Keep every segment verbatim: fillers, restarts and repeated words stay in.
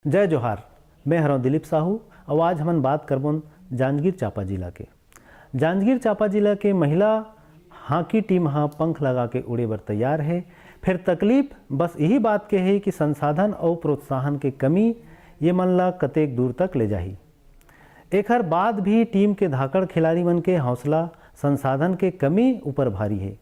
जय जोहार, मैं हरौं दिलीप साहू। अउ आज हमन बात करबोन जांजगीर चांपा जिला के। जांजगीर चांपा जिला के महिला हॉकी टीम ह पंख लगा के उड़े बर तैयार हे। फेर तकलीफ बस इही बात के हे कि संसाधन अउ प्रोत्साहन के कमी ये मन ला कतेक दूर तक ले जाही। एखर बाद भी टीम के धाकड़ खिलाड़ी मन के हौसला, संसाधन के कमी ऊपर भारी हे।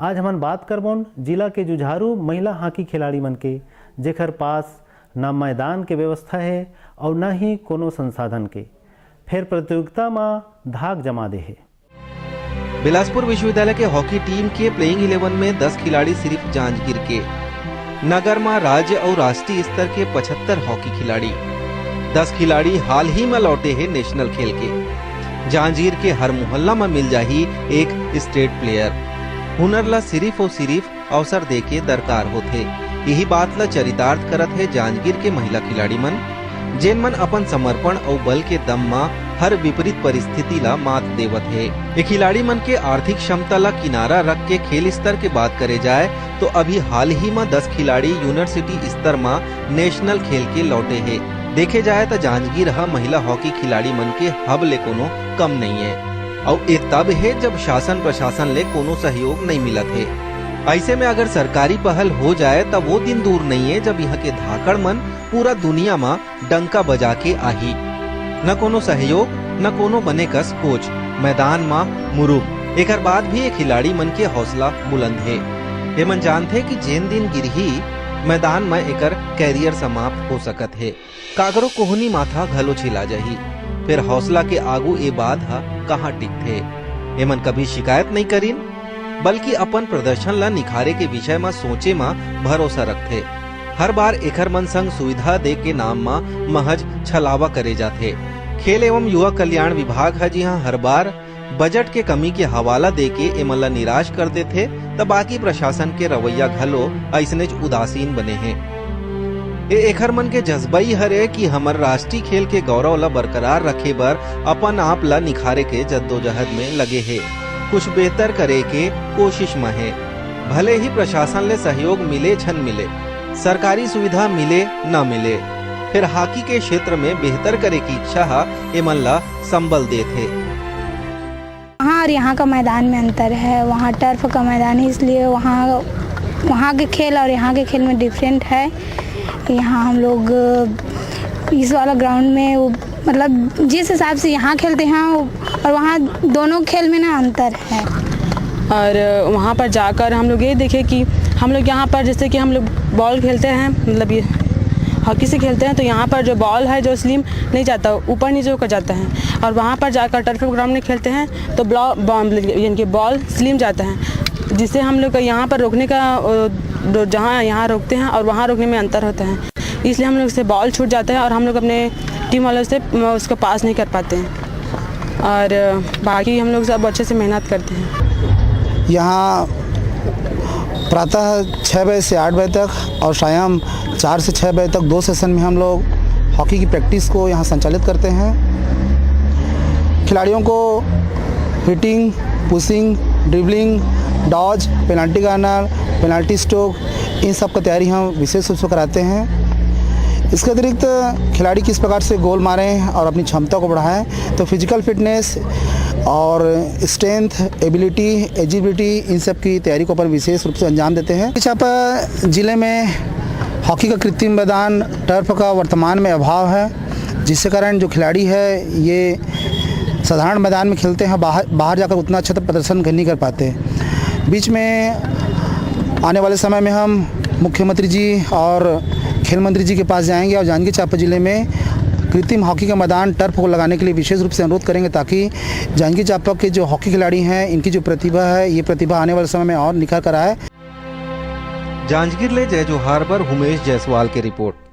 आज हमन बात करबोन जिला के जुझारू महिला हॉकी खिलाड़ी मन के, जेखर पास ना मैदान के व्यवस्था हे अउ ना ही कोनो संसाधन के, फेर प्रतियोगिता म धाक जमा दे हे। बिलासपुर विश्वविद्यालय के हॉकी टीम के प्लेइंग इलेवन में दस खिलाड़ी सिरिफ जांजगीर के। नगर म राज्य अउ राष्ट्रीय स्तर के पचहत्तर हॉकी खिलाड़ी। दस खिलाड़ी हाल ही म लौटे हे नेशनल खेल के। जांजगीर के हर मोहल्ला म मिल जाही एक स्टेट प्लेयर। हुनर ल सिरिफ अउ सिरिफ अवसर देके दरकार होथे। इही बात ल चरितार्थ करत हे जांजगीर के महिला खिलाड़ी मन, जेन मन अपन समर्पण अउ बल के दम म हर विपरीत परिस्थिति ल मात देवत हे। ए खिलाड़ी मन के आर्थिक क्षमता ल किनारा रख के खेल स्तर के बात करे जाए, तो अभी हाल ही म दस खिलाड़ी यूनिवर्सिटी स्तर म नेशनल खेल के लौटे हे। देखे जाए, त जांजगीर ह महिला हॉकी खिलाड़ी मन के हब ले कोनो कम नइ हे। अउ ए तब हे, जब शासन प्रशासन ले कोनो सहयोग नइ मिलत हे। अइसे में अगर सरकारी पहल हो जाए, त वो दिन दूर नइ हे, जब इहां के धाकड़ मन पूरा दुनिया म डंका बजा के आही। न कोनो सहयोग, न कोनो बने कस कोच, मैदान म मुरुम। एकर बाद भी ए खिलाड़ी मन के हौसला बुलंद हे। एमन जानथे कि जेन दिन गिरही, मैदान म एकर कैरियर समाप्त हो सकत हे। काकरो कोहनी माथा घलो छिला जाही। फेर हौसला के आगू ए बात ह कहां टिकथे? एमन कभी शिकायत नइ करिन, बल्कि अपन प्रदर्शन ल निखारे के विषय म सोचे म भरोसा रखथे। हर बार एखर मन संग सुविधा दे के नाम म महज छलावा करे जाथे। खेल एवं युवा कल्याण विभाग ह जिहां हर बार बजट के कमी के हवाला देके एमन ला निराश कर देथे, त बाकी प्रशासन के रवैया घलो अइसनेच उदासीन बने हे। ए एखर मन के जज्बा ही हरे कि हमर राष्ट्रीय खेल के गौरव ला बरकरार रखे बर अपन आप ला निखारे के जद्दोजहद में लगे हे, कुछ बेहतर करे के कोशिश म हे। भले ही प्रशासन ले सहयोग मिले झन मिले, सरकारी सुविधा मिले न मिले, फेर हॉकी के क्षेत्र में बेहतर करे की इच्छा ह एमन ला संबल देत हे। वहाँ और यहाँ का मैदान में अंतर है। वहाँ टर्फ का मैदान है, इसलिए वहाँ वहाँ के खेल और यहाँ के खेल में डिफरेंट है। यहाँ हम लोग इस वाला ग्राउंड में वो, मतलब, जिस हिसाब से यहाँ खेलते हैं और वहाँ दोनों खेल में ना अंतर है। और वहाँ पर जाकर हम लोग ये देखे कि हम लोग यहाँ पर, जैसे कि हम लोग बॉल खेलते हैं, मतलब ये हॉकी से खेलते हैं, तो यहाँ पर जो बॉल है जो स्लिम नहीं जाता, ऊपर नीचे होकर जाता है। और वहाँ पर जाकर टर्फ ग्राउंड में खेलते हैं तो ब्लॉ बॉल यानी कि बॉल स्लिम जाता है, जिससे हम लोग का यहाँ पर रोकने का, जहाँ यहाँ रोकते हैं और वहाँ रोकने में अंतर होता है, इसलिए हम लोग से बॉल छूट जाता है और हम लोग अपने टीम वालों से उसको पास नहीं कर पाते हैं। और बाकी हम लोग सब अच्छे से मेहनत करते हैं। यहाँ प्रातः छः बजे से आठ बजे तक और शाम चार से छः बजे तक दो सेशन में हम लोग हॉकी की प्रैक्टिस को यहाँ संचालित करते हैं। खिलाड़ियों को hitting, pushing, dribbling, dodge, penalty corner, penalty stroke, इन सब का तैयारी हम विशेष रूप से कराते हैं। इसके अतिरिक्त खिलाड़ी किस प्रकार से गोल मारें और अपनी क्षमता को बढ़ाएं, तो फिजिकल फिटनेस और स्ट्रेंथ, एबिलिटी, एजिबिलिटी, इन सब की तैयारी को अपन विशेष रूप से अंजाम देते हैं। चांपा जिले में हॉकी का कृत्रिम मैदान, टर्फ का वर्तमान में अभाव है, जिसके कारण जो खिलाड़ी है ये साधारण मैदान में खेलते हैं, बाहर बाहर जाकर उतना अच्छा प्रदर्शन नहीं कर पाते। बीच में आने वाले समय में हम मुख्यमंत्री जी और खेल मंत्री जी के पास जाएंगे और जांजगीर चांपा जिले में कृत्रिम हॉकी का मैदान, टर्फ को लगाने के लिए विशेष रूप से अनुरोध करेंगे, ताकि जांजगीर चांपा के जो हॉकी खिलाड़ी हैं, इनकी जो प्रतिभा है, ये प्रतिभा आने वाले समय में और निखर कर आए। जांजगीर ले जय जोहार बर उमेश जायसवाल के रिपोर्ट।